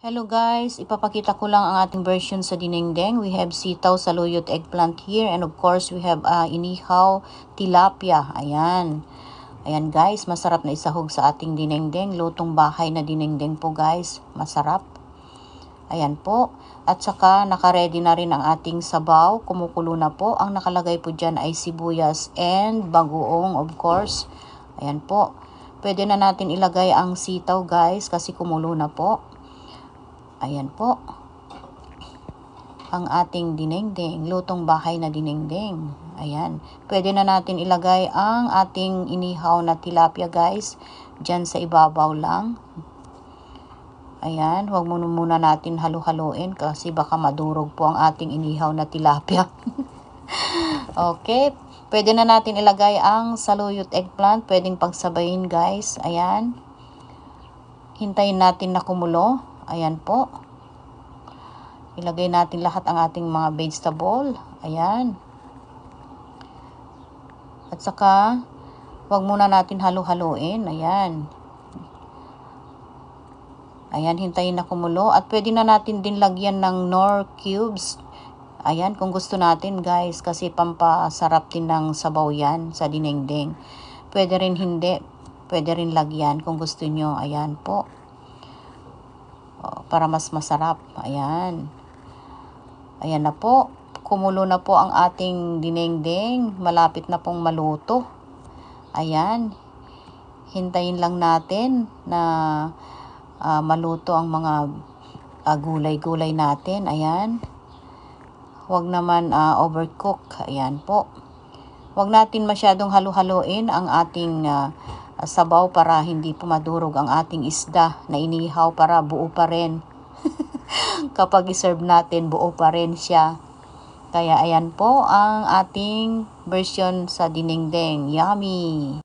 Hello guys, ipapakita ko lang ang ating version sa dinengdeng. We have sitaw, saluyot, eggplant here, and of course we have inihaw, tilapia. Ayan. Ayan guys, masarap na isahog sa ating dinengdeng. Lutong bahay na dinengdeng po guys. Masarap. Ayan po. At saka nakaready na rin ang ating sabaw. Kumukulo na po. Ang nakalagay po dyan ay sibuyas and bagoong of course. Ayan po. Pwede na natin ilagay ang sitaw guys kasi kumulo na po. Ayan po. Ang ating dinengdeng. Lutong bahay na dinengdeng. Ayan. Pwede na natin ilagay ang ating inihaw na tilapia guys. Diyan sa ibabaw lang. Ayan. Huwag muna natin halu-haluin kasi baka madurog po ang ating inihaw na tilapia. Okay. Pwede na natin ilagay ang saluyot eggplant. Pwedeng pagsabayin guys. Ayan. Hintayin natin na kumulo. Ayan po. Ilagay natin lahat ang ating mga vegetable. Ayan. At saka, wag muna natin halu-haluin. Ayan. Ayan, hintayin na kumulo. At pwede na natin din lagyan ng Knorr cubes. Ayan, kung gusto natin guys. Kasi pampasarap din ng sabaw yan sa dinengdeng. Pwede rin hindi. Pwede rin lagyan kung gusto nyo. Ayan po. Para mas masarap. Ayan. Ayan na po. Kumulo na po ang ating dinengdeng. Malapit na pong maluto. Ayan. Hintayin lang natin na maluto ang mga gulay-gulay natin. Ayan. Huwag naman overcook. Ayan po. Huwag natin masyadong halu-haluin ang ating sabaw para hindi po madurog ang ating isda na inihaw para buo pa rin. Kapag iserve natin, buo pa rin siya. Kaya ayan po ang ating version sa dinengdeng. Yummy!